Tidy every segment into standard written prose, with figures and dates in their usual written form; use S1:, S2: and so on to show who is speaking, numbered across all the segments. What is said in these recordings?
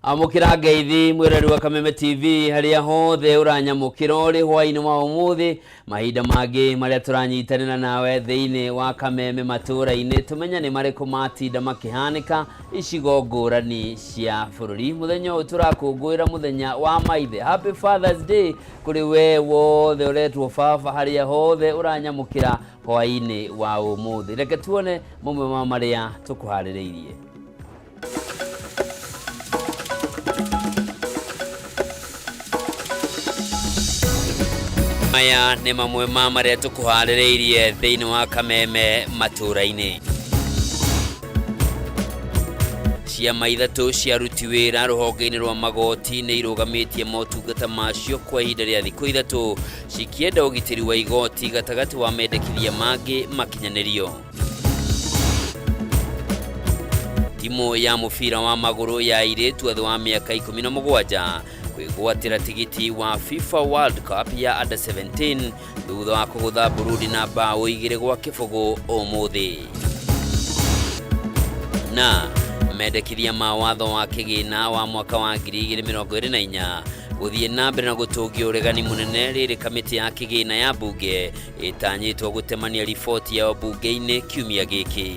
S1: Amũkĩra ngeithi mwĩrori wa Kameme TV harĩa hothe ũranyamũkĩra ũrĩ hwaĩ-inĩ wa ũmũthĩ, mahinda mangĩ marĩa tũranyitanĩra nawe thĩinĩ wa Kameme matũũra-inĩ, tũmenye nĩ marĩkũ matinda makĩhanĩka icigo ngũrani cia bũrũri. Mũthenya ũyũ tũrakũngũĩra mũthenya wa maithe. Happy Father's Day kũrĩ we wothe ũretwo baba harĩa hothe ũranyamũkĩra hwaĩ-inĩ wa ũmũthĩ. Reke tuone mamwe ma marĩa tũkũharĩrĩirie. Maya nĩ mamwe ma marĩa tũkũharĩrĩirie thĩinĩ wa Kameme matũũra-inĩ. Ciama ithatũ cia aruti wĩra rũhonge-inĩ rwa magoti nĩ irũgamĩtie motungata macio kwa ihinda rĩa thikũ ithatũ cikĩenda ũgitĩri wa igoti gatagatĩ wa mendekithia mangĩ makinyanĩrio. Timu ya mũbira wa magũrũ ya airĩtu a thĩ wa mĩaka 17 kwĩgwatĩra tigiti wa FIFA World Cup ya under 17 thutha wa kũgũtha Burundi na mbaũ 2-0 ũmũthĩ. Na mendekithia ma watho wa kĩgĩna wa mwaka wa 2024 gũthiĩ na mbere na gũtũngia ũregani mũnene rĩrĩ kamĩtĩ ya kĩgĩna ya mbunge ĩtanyĩtwo gũtemania riboti yao mbunge-inĩ kiumia gĩkĩ.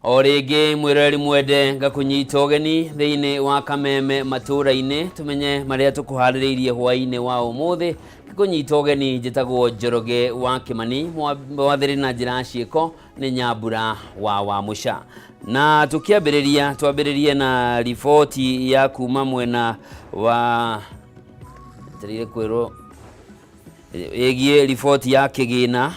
S1: O rĩngĩ mwĩroreri mwende ngakũnyita ũgeni thĩinĩ wa Kameme matũũra-inĩ tũmenye marĩa tũkũharĩrĩirie hwaĩ-inĩ wa ũmũthĩ. Ngĩkũnyita ũgeni njĩtagwo Njoroge wa Kĩmani, mwathĩrĩ na njĩra ya ciĩko nĩ Nyambura wa Wamũca. Na tũkĩambĩrĩria twambĩrĩrie na riboti ya kuma mwena wa etereire kwĩrwo ĩgiĩ riboti ya kĩgĩna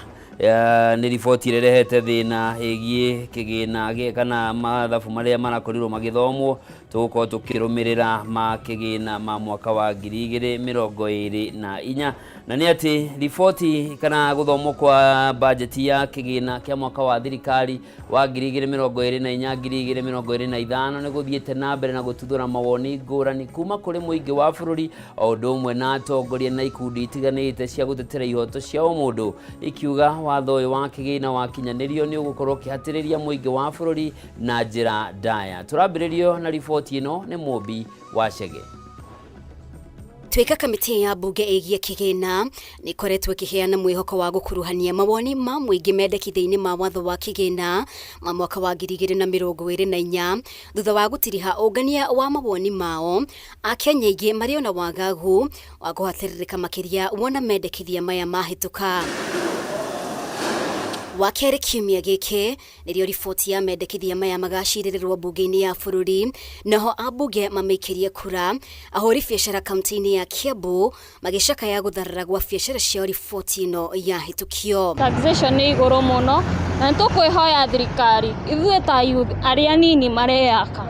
S1: nĩ riboti ĩrĩa ĩrehete thĩna ĩgiĩ kĩgĩna kana mathabu marĩa marakorirwo magĩthomwo tũgũkorwo tũkĩrũmĩrĩra ma kĩgĩna ma mwaka wa 2024. Na nĩ atĩ riboti kana gũthomwo kwa bajeti ya kĩgĩna kĩa mwaka wa thirikari wa 2024 2025 nĩ gũthiĩte na mbere na gũtuthũra mawoni ngũrani kuma kũrĩ mũingĩ wa bũrũri o ũndũ ũmwe na atongoria na ikundi itiganĩte cia gũtetera ihoto cia ũmũndũ ikiuga watho ũyũ wa kĩgĩna wakinyanĩrio nĩ ũgũkorwo ũkĩhatĩrĩria mũingĩ wa bũrũri na njĩra ndaya. Tũrambĩrĩrio na riboti ĩno nĩ Mũmbi wa Chege.
S2: Tuĩka kamĩtĩ ya mbunge ĩgiĩ kĩgĩna nĩ ĩkoretwo ĩkĩheana mwĩhoko wa gũkuruhania mawoni ma mũingĩ mendekithia-inĩ ma watho wa kĩgĩna ma mwaka wa 2024 thutha wa gũtiriha ũngania wa mawoni mao. Akenya aingĩ marĩ ona wagagu wa kũhatĩrĩrĩka makĩria wona mendekithia maya mahĩtũka. Wakerĩ kiumia gĩkĩ nĩrĩo riboti ya mendekithia maya magacirĩrĩrwo mbunge-inĩ ya bũrũri naho ambunge mamĩikĩrie kura. Ahũri biacara kaunti-inĩ ya Kiambu magĩcakaya gũtharara gwa biacara ciao riboti ĩno yahĩtũkio.
S3: Taxation nĩ igũrũ mũno na nĩ tũkwĩhoya thirikari ithuĩ ta youth arĩa anini mareyaka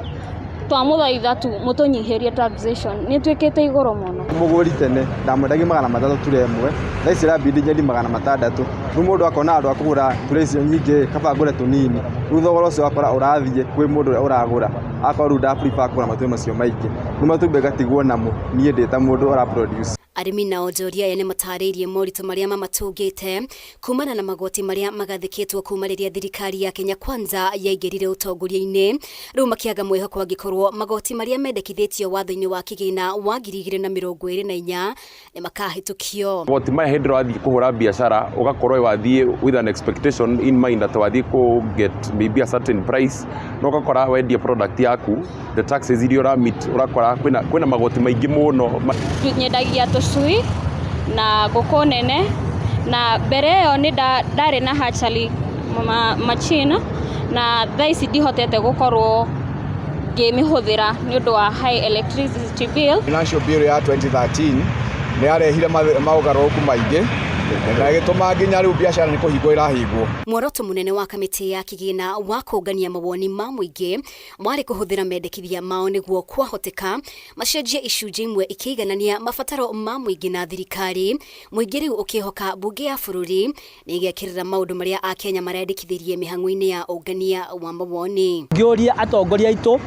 S3: twamũthaitha tu mũtũnyihĩrie taxation nĩ ĩtuĩkĩte igũrũ mũno.
S4: Mũgũri tene ndamwendagia 300 ture ĩmwe, thaa ici ĩrambindi nyendi 600. Rĩu mũndũ akona handũ ha kũgũra ture icio nyingĩ kaba ngũre tũnini. Rĩu thogora ũcio ũgakora ũrathiĩ kwĩ mũndũ ũrĩa ũragũra, agakorwo rĩu nda prefer kũgũra matumbĩ macio maingĩ. Rĩu matumbĩ ngatigwo namo niĩ ndĩ ta mũndũ ũra produce.
S2: Arĩmi na onjoria aya nĩmatarĩirie moritũ marĩa mamatũngĩte kumana na magoti marĩa magathĩkĩtwo kuma rĩrĩa thirikari ya Kenya Kwanza yaingĩrire ũtongoria-inĩ, rĩu makĩaga mwĩhoko angĩkorwo magoti marĩa mendekithĩtio watho-inĩ wa kĩgĩna wa 2024 nĩ makahĩtũkio.
S5: Magoti maya hĩndĩ ĩrĩa wathiĩ kũhũra biacara ũgakorwo wathiĩ with an expectation in mind atĩ wathiĩ kũ get maybe a certain price no ũgakora wendia product yaku the taxes iria ũra meet ũrakora kwĩna, kwĩna magoti maingĩ mũno.
S3: Nyendagia tũcui na ngũkũ nene na mbere ĩyo nĩ ndarĩ na hatchery machine na thaa ici ndihotete gũkorwo ngĩmĩhũthĩra nĩ ũndũ wa high electricity bill.
S4: Financial bill ya 2013 nĩ yarehire maũgarũrũku maingĩ na ĩgĩtũma nginya rĩu biacara nĩ kũhingwo ĩrahingwo.
S2: Muoroto mũnene wa kamĩtĩ ya kĩgĩna wa kũngania mawoni ma mũingĩ warĩ kũhũthĩra mendekithia mao nĩguo kwahoteka macenjie icunjĩ imwe ikĩiganania mabataro ma mũingĩ na thirikari. Mũingĩ rĩu ũkĩhoka mbunge ya bũrũri nĩ ĩgekĩrĩra maũndũ marĩa Akenya marendekithirie mĩhang'o-inĩ ya ũngania wa mawoni.
S6: Ngĩũria atongoria aitũ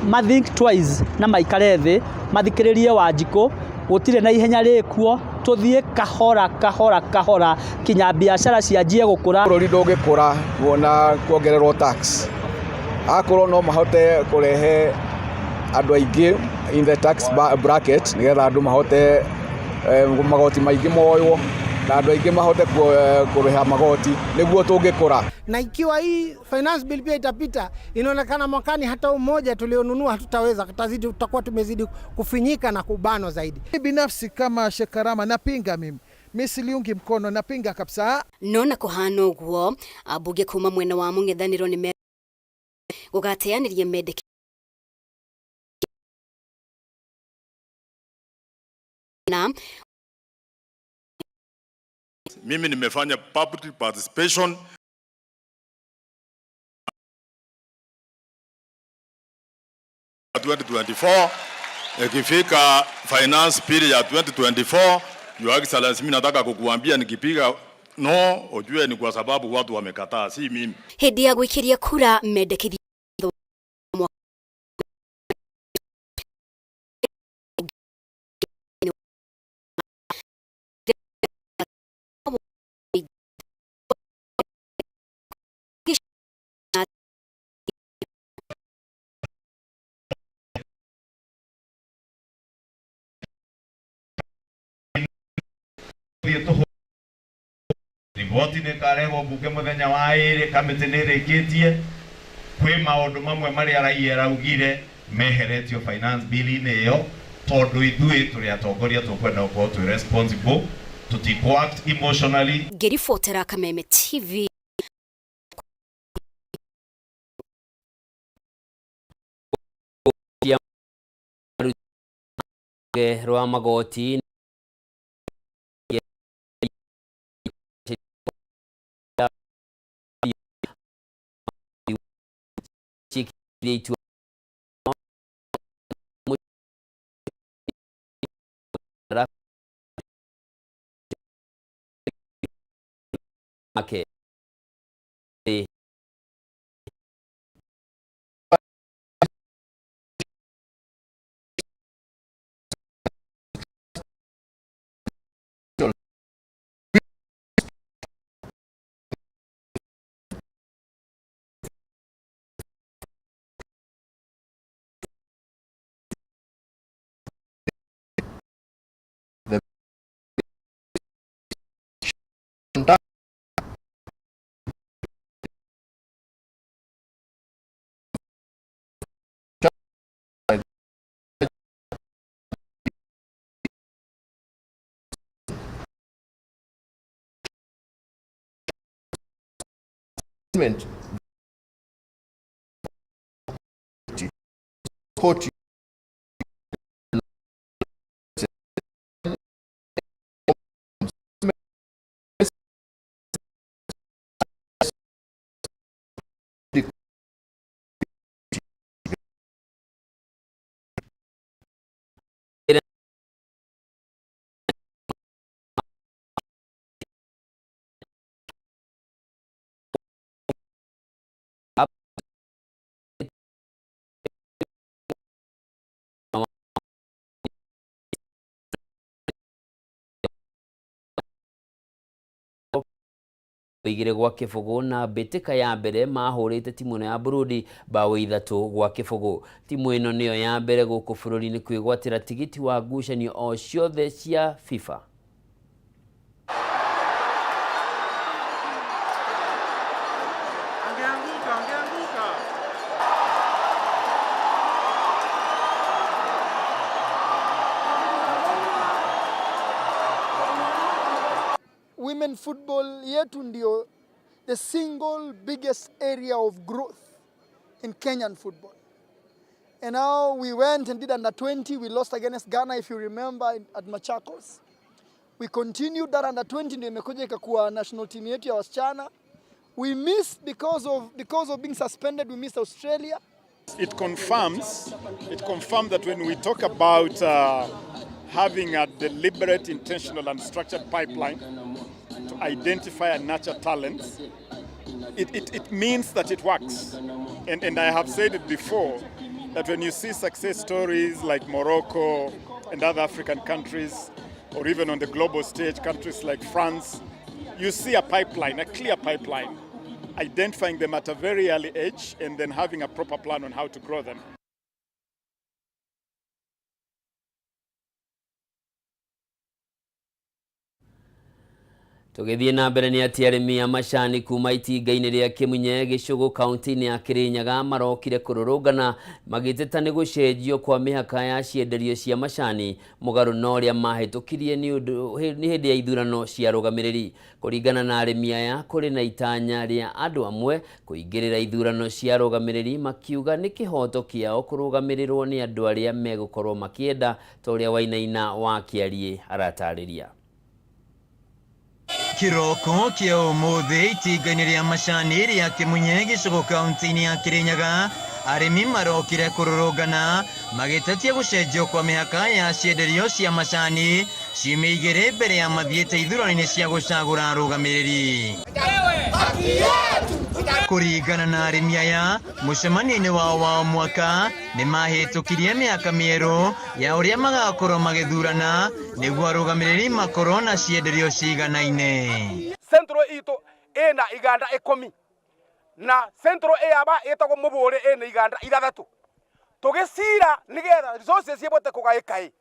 S6: ma think twice na maikare thĩ mathikĩrĩrie Wanjikũ, gũtirĩ na ihenya rĩkuo. Tuthiĩ kahora kahora kahora kinya biacara cianjie gũkũra.
S7: Bũrũri ndũngĩkũra wona kuongererwo tax. Akorwo no mahote kũrehe andũ aingĩ in the tax bracket, nĩgetha andũ mahote magoti maingĩ moywo na andũ aingĩ mahote kũrĩha magoti, nĩguo tũngĩkũra.
S8: Na ikiwa hii finance bill pia itapita, inaonekana mwakani hata umoja tulionunua hatutaweza, tutazidi, tutakuwa tumezidi kufinyika na kubanwa zaidi.
S9: Binafsi kama Shekarama napinga mimi, mi siliungi mkono, napinga kabisa.
S2: No na kũhana ũguo, ambunge kuma mwena wa mũng'ethanĩro nĩ gũgateanĩria mendekithia na
S10: Mimi nimefanya public participation. 2024 ikifika finance period ya 2024, Your Excellency, mimi nataka kukuambia nikipiga no, ujue ni kwa sababu watu wamekataa, si mimi.
S2: Hĩndĩ ya gwĩkĩria kura mendekithia.
S11: Riboti nä karehwo mbunge muthenya wa ĩrĩ, kamĩtĩ nĩ ĩrĩkĩtie. Kwĩ maũndũ mamwe marĩa raia raugire meheretio finance bill-inĩ ĩyo, tondũ ithuĩ tũrĩ atongoria tũkwenda gũkorwo twĩ responsible, tũtikũ act emotionally.
S2: Ngĩribotera Kameme TV.
S1: Rwa magoti. Itua make.
S12: Court.
S1: 2 gwa kĩbũgũ na mbĩtĩka ya mbere mahũrĩte timu ĩno ya Burundi bao 3-0. Timu ĩno nĩyo ya mbere gũkũ bũrũri-inĩ kwĩgwatĩra tigiti wa ngucanio o ciothe cia FIFA.
S13: Women football yetu ndio the single biggest area of growth in Kenyan football. And now we went and did under 20. We lost against Ghana, if you remember, at Machakos. We continued that under 20, ndio imekuja ikakuwa national team yetu ya wasichana. We missed because of being suspended, we missed Australia.
S14: It confirmed that when we talk about having a deliberate, intentional and structured pipeline to identify and nurture talents, it means that it works. And I have said it before, that when you see success stories like Morocco and other African countries or even on the global stage, countries like France, you see a pipeline, a clear pipeline, identifying them at a very early age and then having a proper plan on how to grow them.
S1: Tũgĩthiĩ na mbere nĩ atĩ arĩmi a macani kuma itinga-inĩ rĩa Kĩmunye Gĩcũgũ kaunti-inĩ ya Kĩrĩnyaga marokire kũrũrũngana magĩteta nĩ gũcenjio kwa mĩhaka ya cienderio cia macani mũgarũ na ũrĩa mahĩtũkirie nĩ hĩndĩ ya ithurano cia arũgamĩrĩri. Kũringana na arĩmi aya, kũrĩ na itanya rĩa andũ amwe kũingĩrĩra ithurano cia arũgamĩrĩri makiuga nĩ kĩhoto kĩao kũrũgamĩrĩrwo nĩ andũ arĩa megũkorwo makĩenda ta ũrĩa Wainaina wa Kĩariĩ aratarĩria.
S12: Kiroko kia umuthi itinga-inĩ rĩa macani rĩa Kĩmunye Gĩcũgũ kaunti-inĩ ya Kĩrĩnyaga, arĩmi marokire kũrũrũngana magĩtetia gũcenjio kwa mĩhaka ya cienderio cia macani ciumia igĩrĩ mbere ya mathiĩte ithurano-inĩ cia gũcagũra arũgamĩrĩri. Kũringana na arĩmi aya, mũcemanio-inĩ wao wa o mwaka nĩ mahĩtũkirie mĩhaka mĩerũ ya ũrĩa magakorwo magĩthurana nĩguo arũgamĩrĩri makorwo na cienderio ciganaine.
S15: Central itũ ĩna iganda 10 na Central ĩyaba ĩtagwo Mũbũrĩ ĩna iganda 6. Tũgĩcira nĩgetha resources cibote kũgaĩka ĩ,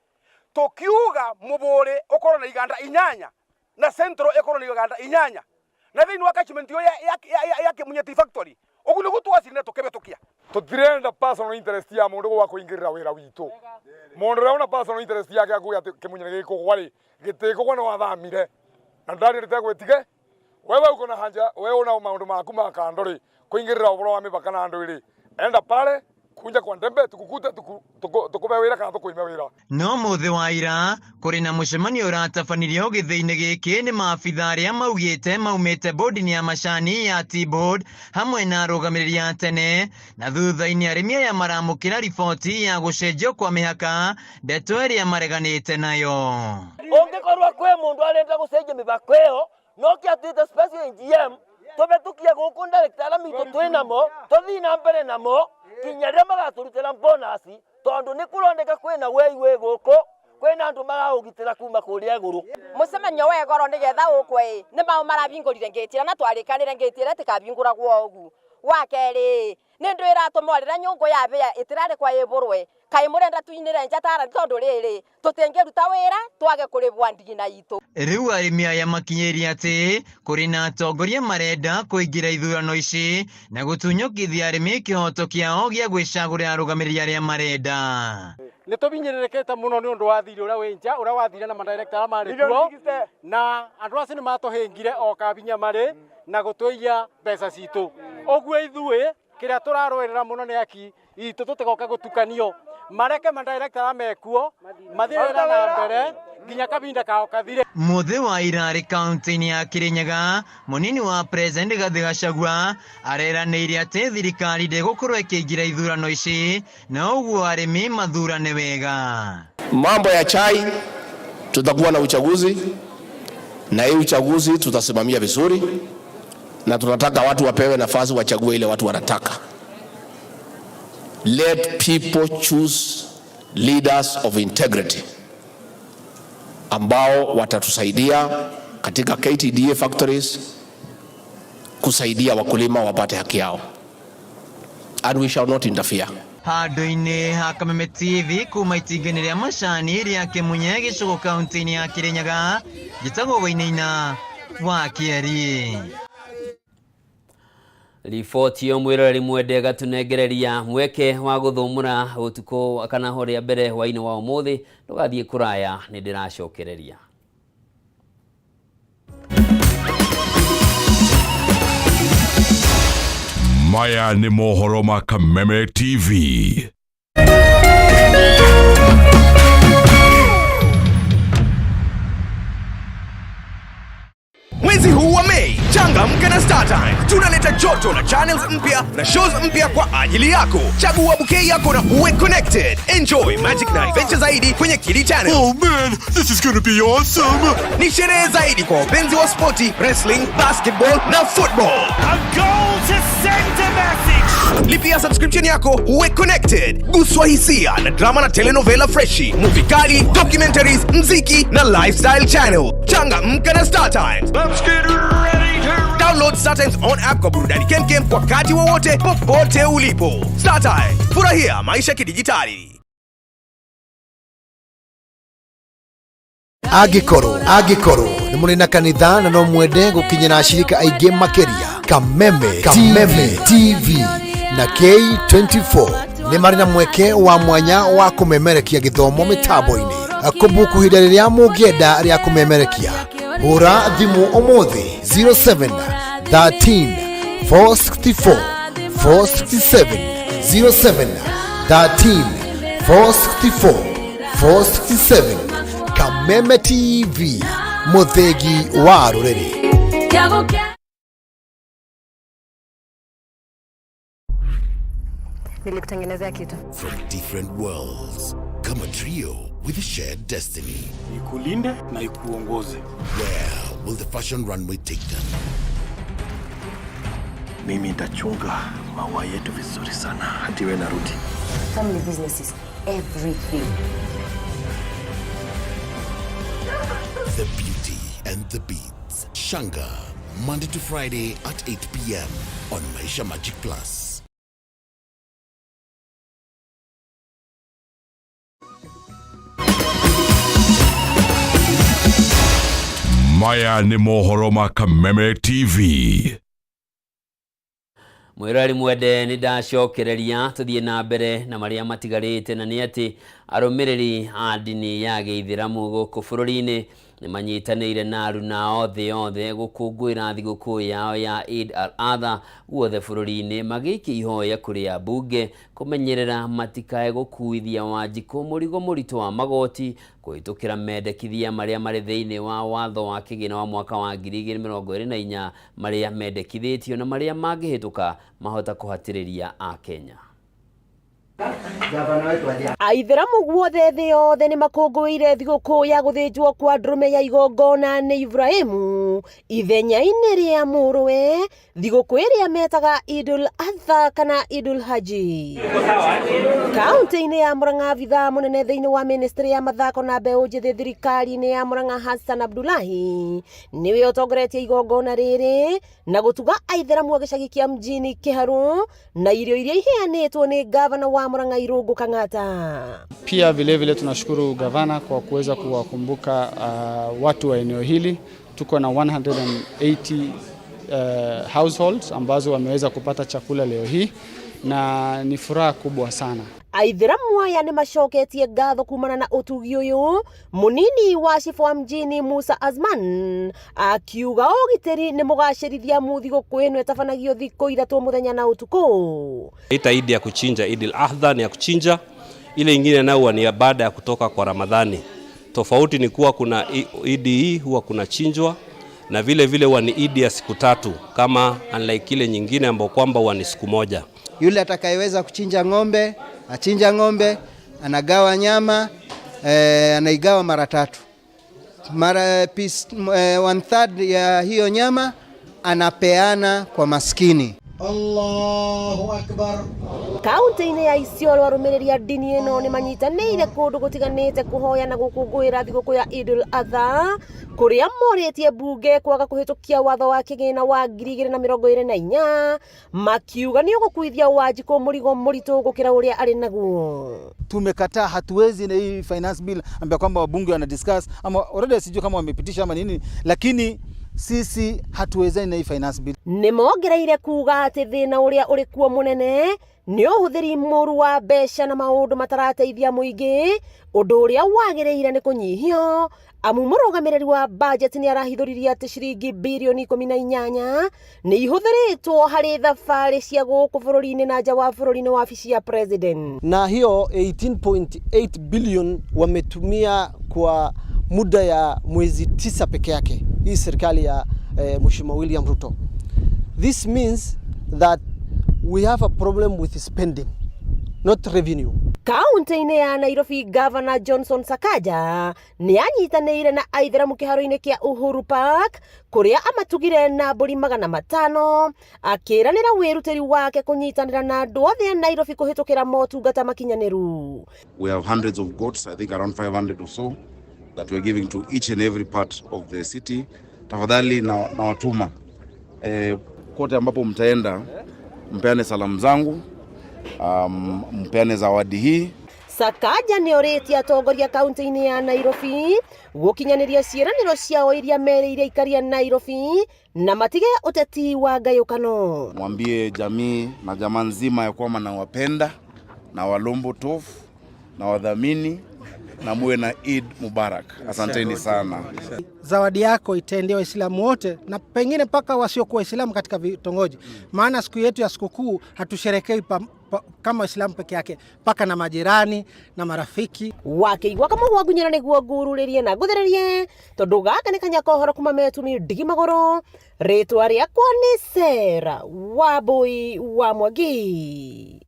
S15: tũkiuga Mũbũrĩ ũkorwo na iganda 8 na Central ĩkorwo na iganda 8 na thĩinĩ wa catchment ĩyo ya Kĩmunye Tea Factory ũguo nĩguo twacirire tũkĩbĩtũkia.
S16: Tũtirenda personal interest ya mũndũ gwa kũingĩrĩra wĩra witũ. Mũndũ ũrĩa una personal interest yake akuga atĩ Kĩmunye nĩ gĩkũgwa rĩ, gĩtikũgwa no athamire na ndarĩrĩte gwĩtige. Wewe uko na haja, wewe una maũndũ maku ma kando rĩ, kũingĩrĩra ũhoro wa mĩbaka na andũ rĩ, enda pale kunja kwa ndembe tukukute tukube wĩra kana tũkũime wĩra.
S12: No mũthĩ wa ira kũrĩ na mũcemanio ũratabanirio gĩthĩi-inĩ gĩkĩ nĩ maabitha arĩa maugĩte maumĩte bodi-inĩ ya macani ya Tea Board hamwe na arũgamĩrĩri a tene, na thutha-inĩ arĩmi aya maramũkĩra riboti ya gũcenjio kwa mĩhaka, ndeto ĩrĩa mareganĩte nayo.
S17: Ũngĩkorwo kwĩ mũndũ arenda gũcenjia mĩbaka ĩyo no kĩatuĩte special NGM tũbĩtũkie gũkũ director arĩa mitũ twĩ namo tũthiĩ na mbere namo kinya rĩrĩa magatũrutĩra bonus tondũ nĩ kũroneka kwĩna wei wĩ gũkũ kwĩna andũ maraũgitĩra kuma kũrĩa igũrũ.
S18: Mũcemanio wa igoro nĩgetha ũkwe ĩ nĩ mao marabingũrire ngĩti na twarĩkanĩre ngĩti ĩrĩa ĩtĩkabingũragwo ũguo. Wa kerĩ nĩ ndwĩra tũmorĩra nyũngũ ya bĩa ĩtĩrarĩ kwa ĩbũrwe kaĩ mũrenda tuinĩre njatara tondũ rĩrĩ tũtingĩruta wĩra twage kũrĩbwa ndigina itũ.
S12: Rĩu arĩmi aya makinyĩrie atĩ kũrĩ na atongoria marenda kũingĩra ithurano ici na gũtunyũkithia arĩmi kĩhoto kĩao gĩa gwĩcagũrĩra arũgamĩrĩri arĩa marenda.
S15: Nĩ tũbinyĩrĩrĩkĩte mũno nĩ ũndũ wa thirĩ ũrĩa wĩ nja ũrĩa wathire na madirector arĩa marĩ kuo na andũ acio nĩ matũhĩngire o kabinya marĩ na gũtũiya mbeca citũ. Ũguo ithuĩ kĩrĩa tũrarũĩrĩra mũno nĩ haki itũ tũtigoke gũtukanio, mareke madirector arĩa mekuo mathiĩ na mbere nginya kabinda kao kathire.
S12: Mũthĩ wa ira arĩ kaunti-inĩ ya Kĩrĩnyaga, mũnini wa President Rigathĩ Gachagua areranĩire atĩ thirikari ndĩgũkorwo ĩkĩingĩra ithurano ici na ũguo arĩmi mathurane wega.
S19: Mambo ya chai, tutakuwa na uchaguzi na hii uchaguzi tutasimamia vizuri, na tunataka watu wapewe nafasi wachague ile watu wanataka. Let people choose leaders of integrity ambao watatusaidia katika KTDA factories kusaidia wakulima wapate haki yao, and we shall not interfere.
S12: Handũ-inĩ ha Kameme TV kuma itinga-inĩ rĩa macani rĩa Kĩmunye Gĩcũgũ kaunti-inĩ ya Kĩrĩnyaga, njĩtagwo Wainaina wa Kĩeri.
S1: Riboti yo mwĩroreri mwende gatunengereria mweke wa gũthũmũra ũtukũ kana ho rĩa mbere hwaĩ-inĩ wa ũmũthĩ. Ndũgathiĩ kũraya, nĩ ndĩracokereria.
S20: Maya nĩ mohoro ma Kameme TV.
S21: Mwezi huu wa Mei, changamka na StarTimes. Tunaleta joto na channels mpya na shows mpya kwa ajili yako. Chagua bouquet yako na uwe connected. Enjoy Magic na adventure zaidi kwenye Kili Channel.
S20: Oh man, this is gonna be awesome.
S21: Ni sherehe zaidi kwa wapenzi wa sporti, wrestling, basketball na football.
S22: A goal to send a message.
S21: Lipia subscription yako uwe connected. Guswa hisia na drama na telenovela freshi, movie kali, documentaries, mziki na lifestyle channel. Changamka na Star Times. Let's get ready to download Star Times on app kwa burudani kemkem kwa wakati wowote popote ulipo. Star Times, furahia maisha kidijitali.
S5: Angĩkorwo nĩ mũrĩ na kanitha na no mwende gũkinyĩra ashirika aingĩ makĩria, Kameme TV na K24 nĩ marĩ na mweke wa mwanya wa kũmemerekia gĩthomo mĩtambo-inĩ. Kũbuku ihinda rĩrĩa mũngĩenda rĩa kũmemerekia, hũra thimũ ũmũthĩ 07 13 464 467, 07 13 464 467. Kameme TV, mũthĩgi wa rũrĩrĩ.
S22: Nilikutengenezea kitu.
S23: From different worlds come a trio with a shared destiny.
S24: Ikulinde na ikuongoze.
S23: Where will the fashion runway take them?
S24: Mimi nitachunga maua yetu vizuri sana hadi we narudi.
S22: Family business is everything.
S23: The Beauty and the Beats. Shanga, Monday to Friday at 8 p.m. on Maisha Magic Plus.
S20: Maya nĩ mohoro ma Kameme TV.
S1: Mwĩroreri mwende, nĩ ndacokereria tũthiĩ na mbere na marĩa matigarĩte, na nĩ atĩ arũmĩrĩri a ndini ya gĩithĩramu gũkũ bũrũri-inĩ nĩ manyitanĩire na aruna ao thĩ yothe gũkũngũĩra thigũkũ yao ya Eid al-Adha guothe bũrũri-inĩ, magĩikia ihoya kũrĩ ambunge kũmenyerera matikae gũkuithia Wanjikũ mũrigo mũritũ wa magoti kũhĩtũkĩra mendekithia marĩa marĩ thĩinĩ wa watho wa kĩgĩna wa mwaka wa 2024, marĩa mendekithĩtio na marĩa mangĩhĩtũka mahota kũhatĩrĩria Akenya.
S25: Aithĩramu guothe thĩ yothe nĩ makũngũĩire thigũkũ ya gũthĩnjwo kwa ndũrũme ya igongona nĩ Ibrahimu ithenya-inĩ rĩa mũrũwe, thigũkũ ĩrĩa metaga Idul Adha kana Idul Haji. Kaunti-inĩ ya Murang'a, abithaa mũnene thĩinĩ wa ministry ya mathako na mbeũ njĩthĩ thirikari-inĩ ya Murang'a, Hassan Abdullahi, nĩwe ũtongoretie igongona rĩrĩ na gũtuga aithĩramu a gĩcagi kĩa mjini Kĩharũ na irio iria iheanĩtwo nĩ gavana wa Murang'a Irũngũ Kang'ata.
S26: Pia vile vile tunashukuru gavana kwa kuweza kuwakumbuka watu wa eneo hili. Tuko na 180 households ambazo wameweza kupata chakula leo hii na ni furaha kubwa sana.
S25: Aithĩramu aya nĩ macoketie ngatho kumana na ũtugi ũyũ. Mũnini wa cibũ wa mjini Musa Azman akiuga ũgitĩri nĩ mũgacĩrithia mu thigũkũ ĩno ĩtabanagio thikũ 3 mũthenya na ũtukũ.
S27: Ita idi ya kuchinja, Idil Adha ni ya kuchinja, ile ingine nayo ni ya baada ya kutoka kwa Ramadhani. Tofauti ni kuwa kuna idi hii huwa kuna chinjwa na vile vile huwa ni idi ya siku 3 kama unlike ile nyingine ambayo kwamba huwa ni siku 1.
S28: Yule atakayeweza kuchinja ng'ombe achinja ng'ombe, anagawa nyama, anaigawa mara 3. Mara piece, 1/3 ya hiyo nyama anapeana kwa maskini.
S8: Allahu Akbar.
S25: Kaunti-inĩ ya Isiolo arũmĩrĩri a ndini ĩno nĩ manyitanĩire kũndũ gũtiganĩte kũhoya na gũkũngũĩra thigũkũ ya Idul Adha, kũrĩa morĩtie mbunge kwaga kũhĩtũkia watho wa kĩgĩna wa 2024, makiuga nĩ ũgũkuithia Wanjikũ mũrigo mũritũ gũkĩra ũrĩa arĩ naguo.
S29: Tumekataa, hatuwezi na hii finance bill ambayo kwamba wabunge wana discuss ama already sijui kama wamepitisha ama nini, lakini sisi hatuwezani na hii finance bill.
S25: Nĩ mongereire kuga atĩ thĩna ũrĩa ũrĩ kuo mũnene nĩ ũhũthĩri mũru wa mbeca na maũndũ matarateithia mũingĩ, ũndũ ũrĩa wagĩrĩire nĩ kũnyihio, amu mũrũgamĩrĩri wa budget nĩ arahithũririe atĩ ciringi birioni 18 nĩ ihũthĩrĩtwo harĩ thabarĩ cia gũkũ bũrũri-inĩ na nja wa bũrũri nĩ wabici ya president.
S30: Na hiyo 18.8 billion wametumia kwa muda ya mwezi 9 peke yake, hii serikali ya Mheshimiwa William Ruto. This means that we have a problem with spending, not revenue.
S25: Kaunti-inĩ ya Nairobi, Gavana Johnson Sakaja nĩ anyitanĩire na aithĩramu kĩharo-inĩ kĩa Uhuru Park kũrĩa amatugire na mbũri 500 akĩranĩra wĩrutĩri wake kũnyitanĩra na andũ othe a Nairobi kũhĩtũkĩra motungata makinyanĩru.
S2: We have hundreds of goats, I think around 500 or so, that we're giving to each and every part of the city. Tafadhali na, na watuma kote ambapo mtaenda mpeane salamu zangu, mpeane zawadi hii.
S25: Sakaja nĩ orĩtie atongoria kaunti-inĩ ya Nairobi gũkinyanĩria ciĩranĩro ciao iria merĩire aikari a Nairobi na matige ũteti wa ngayũkano.
S2: Mwambie jamii na jamaa nzima ya kwamba nawapenda na walombo tofu na wadhamini na muwe na Eid Mubarak. Asanteni sana.
S8: Zawadi yako itaendea Waislamu wote na pengine mpaka wasiokuwa Waislamu katika vitongoji, maana siku yetu ya sikukuu hatusherekei kama Waislamu peke yake, mpaka na majirani na marafiki.
S25: Wakĩigua kamũgwa ngunyĩra nĩguo ngururĩrie na ngũthĩrĩrie tondũ gaka nĩ kanya kohoro kuma metumi ndigi magũrũ. Rĩtwa rĩakwa nĩ Sera Wambui wa Mwangi.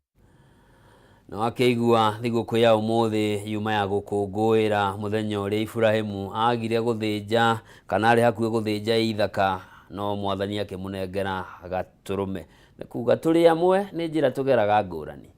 S1: Na wakĩigua thigũkũ ya ũmũthĩ yuma ya gũkũngũĩra mũthenya ũrĩa Iburahĩmu agire gũthĩnja kana arĩ hakuhĩ gũthĩnja Ithaka no mwathani akĩmũnengera gatũrũme. Nĩ kuga tũrĩ amwe nĩ njĩra tũgeraga ngũrani.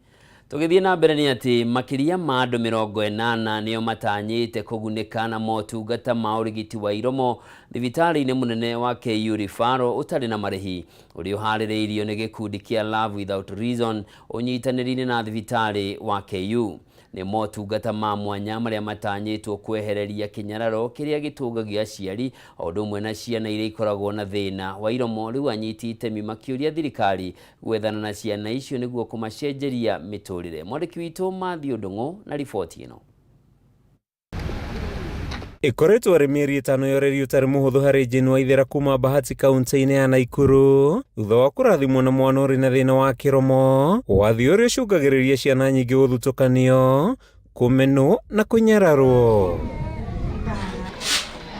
S1: Tũgĩthiĩ na mbere nĩ atĩ makĩria ma andũ 80 nĩo matanyĩte kũgunĩka na motungata ma ũrigiti wa iromo thibitarĩ-inĩ mũnene wa KU Referral ũtarĩ na marĩhi ũrĩa ũharĩrĩirio nĩ gĩkundi kĩa Love Without Reason ũnyitanĩri-inĩ na thibitarĩ wa KU. Nĩ motungata ma mwanya marĩa matanyĩtwo kwehereria kĩnyararo kĩrĩa gĩtũngagia aciari o ũndũ ũmwe na ciana iria ikoragwo na thĩna wa iromo. Rĩu anyiti itemi makĩũria thirikari gwethana na ciana icio nĩguo kũmacenjeria mĩtũrĩre. Mwandĩki witũ Matthew Ndung'u na riboti ĩno.
S3: Ĩkoretwo arĩ mĩeri 5 ya ũreri ũtarĩ mũhũthũ harĩ Jane Waithera kuma Bahati kaunti-inĩ ya Naikuru thutha wa kũrathimwo na mwana ũrĩ na thĩna wa kĩromo wathi ũrĩa ũcũngagĩrĩria ciana nyingĩ gũthutũkanio, kũmenwo na kũnyararwo.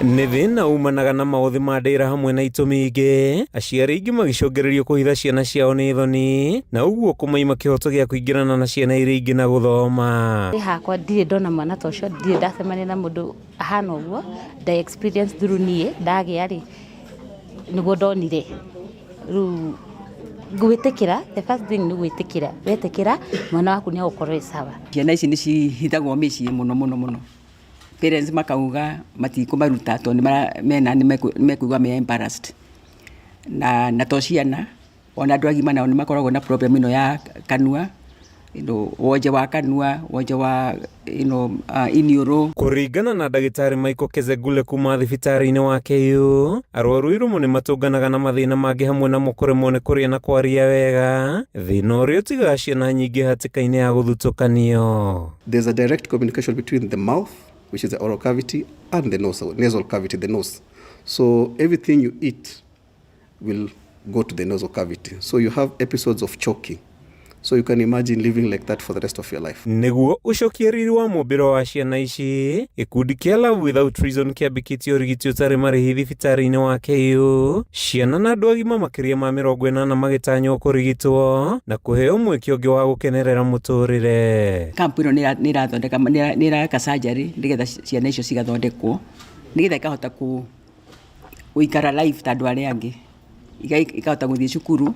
S3: Nĩ thĩna umanaga na maũthĩ ma ndĩra hamwe na itũmi ingĩ, aciari aingĩ magĩcũngĩrĩrio kũhitha ciana ciao nĩ thoni na ũguo kũmaima kĩhoto gĩa kũingĩrana na ciana iria ingĩ na gũthoma.
S4: Hakwa ndirĩ ndona mwana ta ũcio, ndirĩ ndacemania na mũndũ ahana ũguo, nda experience through niĩ ndagĩa rĩ nĩguo ndonire. Rĩu gwĩtĩkĩra, the first thing nĩ gwĩtĩkĩra, wetĩkĩra mwana waku nĩ egũkorwo e sawa.
S6: Ciana ici nĩ cihithagwo mĩciĩ mũno mũno mũno. Parents makauga matikũmaruta tondũ mena nĩ mekũigua me embarrassed. Na to ciana, ona andũ agima nao nĩ makoragwo na problem ĩno ya kanua, wonje wa kanua, wonje wa iniũrũ.
S3: Kũringana na ndagĩtarĩ Michael Kezegule kuma thibitarĩ-inĩ wa KU, arwaru iromo nĩ matũnganaga na mathĩna mangĩ hamwe namo kũremwo nĩ kũrĩa na kwaria wega, thĩna ũrĩa ũtigaga ciana nyingĩ hatĩka-inĩ ya gũthutũkanio.
S7: There's a direct communication between the mouth, which is the oral cavity, and the nose, nasal cavity, the nose. So everything you eat will go to the nasal cavity. So you have episodes of choking. So you can imagine living like that for the rest of your life.
S3: Nĩguo ũcokie riri wa mũmbĩro wa ciana ici, gĩkundi kĩa Love Without Reason kĩambĩkĩtie ũrigiti ũtarĩ marĩhi thibitarĩ-inĩ wa KU. Ciana na andũ agima makĩria ma 80 magĩtanywo kũrigitwo na kũheo mweke ũngĩ wa gũkenerera mũtũrĩre.
S6: Kampu ĩno nĩ ĩraka surgery nĩgetha ciana icio cigathondekwo, nĩgetha ikahota gũikara life ta andũ arĩa angĩ. Ikahota gũthiĩ cukuru,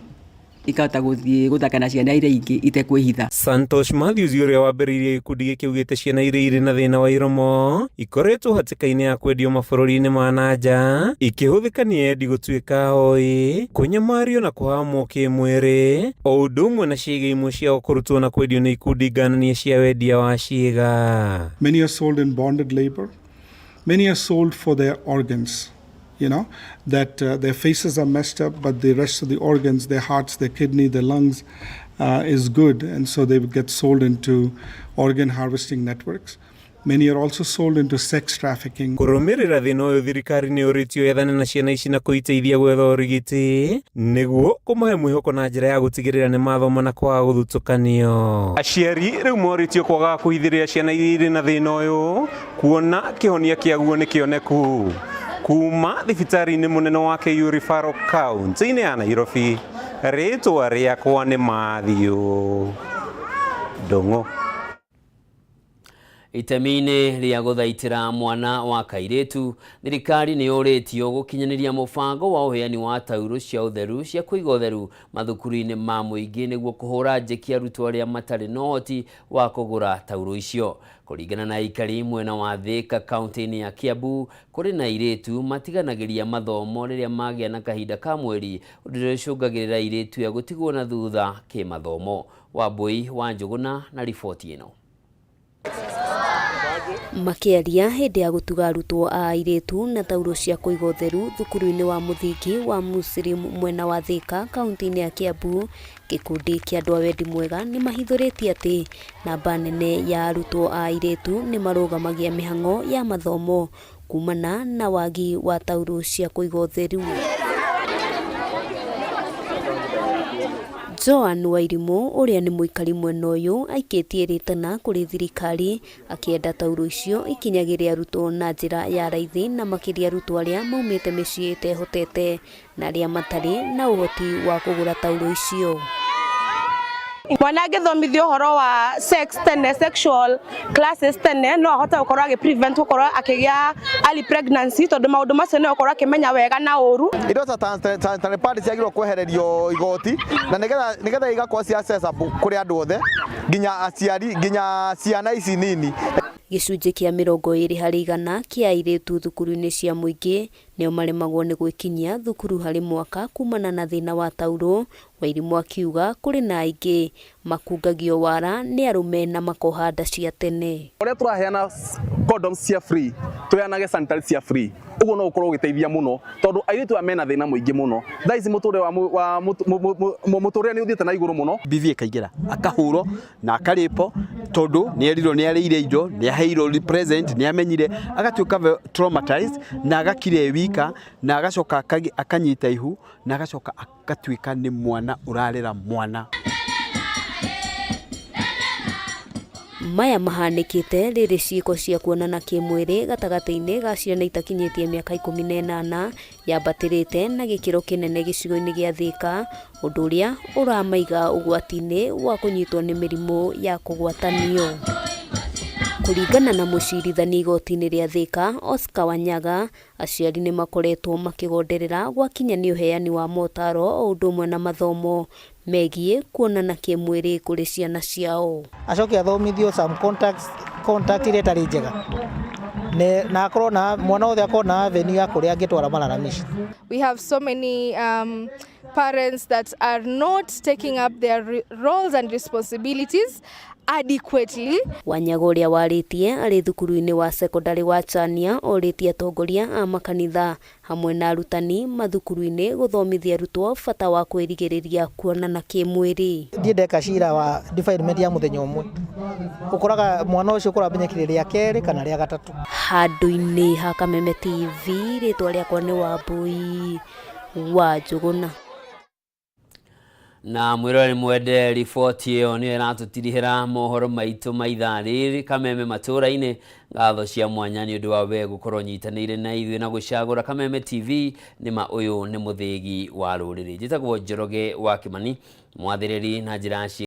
S6: ikahota gũthiĩ gũthaka na ciana iria ingĩ itekwĩhitha.
S3: Santosh Matthews ũrĩa wambĩrĩirie gĩkundi gĩkĩ augĩte ciana iria irĩ na thĩna wa iromo ikoretwo hatĩka-inĩ ya kwendio mabũrũri-inĩ ma na nja ikĩhũthĩka nĩ endi gũtuĩka ahoi, kũnyamario na kũhamwo kĩmwĩrĩ, o ũndũ ũmwe na ciĩga imwe ciao kũrutwo na kwendio nĩ ikundi ngananie cia wendia wa ciĩga.
S9: Many are sold in bonded labor. Many are sold for their organs. You know, that their faces are messed up, but the rest of the organs, their hearts, their kidney, their lungs is good. And so they get sold into organ harvesting networks. Many are also sold into sex trafficking.
S3: Kũrũmĩrĩra thĩna ũyũ thirikari nĩ ũrĩtio yethane na ciana ici na kũiteithia gwetha ũrigiti nĩguo kũmahe mwĩhoko na njĩra ya gũtigĩrĩra nĩ mathoma na kwaga gũthutũkanio. Aciari rĩu morĩtio kwaga kũhithĩrĩra ciana iria irĩ na thĩna ũyũ kuona kĩhonia kĩaguo nĩ kĩoneku. Kuma thibitarĩ-inĩ mũnene wa KU Referral kaunti-inĩ ya Nairobi, rĩtwa rĩakwa nĩ Matthew Ndung'u.
S1: Itemi-inĩ rĩa gũthaitĩra mwana wa kairĩtu, thirikari nĩ yũrĩtio gũkinyanĩria mũbango wa ũheani wa taurũ cia ũtheru cia kũiga ũtheru mathukuru-inĩ ma mũingĩ nĩguo kũhũra njeki arutwo arĩa matarĩ na ũhoti wa kũgũra taurũ icio. Kũringana na aikari mwena wa Thĩka kaunti-inĩ ya Kiambu, kũrĩ na airĩtu matiganagĩria mathomo rĩrĩa magĩa na kahinda ka mweri, ũndũ ũrĩa ũcũngagĩrĩra airĩtu aya gũtigwo na thutha kĩmathomo. Wambui wa Njũgũna na riboti ĩno.
S10: Makĩaria hĩndĩ ya gũtuga arutwo a airĩtu na taurũ cia kũiga ũtheru thukuru-inĩ wa mũthingi wa Muslim mwena wa Thĩka kaunti-inĩ ya Kiambu, gĩkundi kĩa andũ a wendi mwega nĩ mahithũrĩtie atĩ namba nene ya arutwo a airĩtu nĩ marũgamagia mĩhang'o ya mathomo kumana na wagi wa taurũ cia kũiga ũtheru. Joan Wairimũ ũrĩa nĩ mũikari mwena ũyũ aikĩtie rĩtana kũrĩ thirikari akĩenda taurũ icio ikinyagĩre arutwo na njĩra ya raithi na makĩria arutwo arĩa maumĩte mĩciĩ ĩtehotete na arĩa matarĩ na ũhoti wa kũgũra taurũ icio.
S11: Mwana angĩthomithio ũhoro wa sex tene, sexual classes tene, no ahote gũkorwo agĩ prevent gũkorwo akĩgĩa early pregnancy tondũ maũndũ macio nĩ gũkorwo akĩmenya wega na ũru.
S12: Indo ta sanitary pad ciagĩrĩirwo kwehererio igoti na nĩgetha igakorwo ci accessible kũrĩ andũ othe nginya aciari nginya ciana ici nini.
S10: Gĩcunjĩ kĩa 20% kĩa airĩtu thukuru-inĩ cia mũingĩ nĩo maremagwo nĩ gwĩkinyia thukuru harĩ mwaka kumana na thĩna wa taurũ. Wairimũ akiuga kũrĩ na aingĩ makungagio wara nĩ arũme na makoha nda cia tene.
S13: Ũrĩa tũraheana condoms cia free, tũheanage sanitary cia free, ũguo no ũkorwo ũgĩteithia mũno tondũ airĩtu aya mena thĩna mũingĩ mũno. Thaa ici mũtũrĩre wa mũtũrĩre nĩ ũthiĩte na igũrũ mũno.
S14: BV ĩkaingĩra akahũrwo na akarĩpo tondũ nĩ erirwo nĩ arĩire indo, nĩ aheirwo present, nĩ amenyire, agatuĩka traumatized na agakira e wika na agacoka akanyita ihu na agacoka agatuĩka nĩ mwana ũrarera mwana.
S10: Maya mahanĩkĩte rĩrĩ ciĩko cia kuonana kĩmwĩrĩ gatagatĩ-inĩ ga ciana itakinyĩtie mĩaka 18 yambatĩrĩte na gĩkĩro kĩnene gĩcigo-inĩ gĩa Thĩka, ũndũ ũrĩa ũramaiga ũgwati-inĩ wa kũnyitwo nĩ mĩrimũ ya kũgwatanio. Kũringana na mũcirithania igoti-inĩ rĩa Thĩka, Oscar Wanyaga, aciari nĩ makoretwo makĩgonderera gwakinya nĩ ũheani wa motaro o ũndũ ũmwe na mathomo megiĩ kuonana kĩmwĩrĩ kũrĩ ciana ciao.
S29: Acoke athomithio some contacts, contact iria itarĩ njega na akorwo na mwana wothe akorwo na avenue ya kũrĩa angĩtwara malalamishi.
S15: We have so many parents that are not taking up their roles and responsibilities adequately.
S10: Wanyaga ũrĩa warĩtie arĩ thukuru-inĩ wa sekondarĩ wa Chania orĩtie atongoria a makanitha hamwe na arutani mathukuru-inĩ gũthomithia arutwo bata wa kwĩrigĩrĩria kuonana kĩmwĩrĩ.
S29: Ndiĩ ndeka cira wa defilement ya mũthenya ũmwe, ũkoraga mwana ũcio ũkũramenyekire rĩa kerĩ kana rĩa gatatũ.
S10: Handũ-inĩ ha Kameme TV, rĩtwa rĩakwa nĩ Wambui wa Njũgũna.
S1: Na mwĩroreri mwende, riboti ĩyo nĩyo ĩratũtirihĩra mohoro maitũ ma ithaa rĩrĩ Kameme matũũra-inĩ. Ngatho cia mwanya nĩ ũndũ wa we gũkorwo nyitanĩire na ithuĩ na gũcagũra Kameme TV. Nĩma ũyũ nĩ mũthĩgi wa rũrĩrĩ. Njĩtagwo Njoroge wa Kĩmani, mwathĩrĩri na njĩra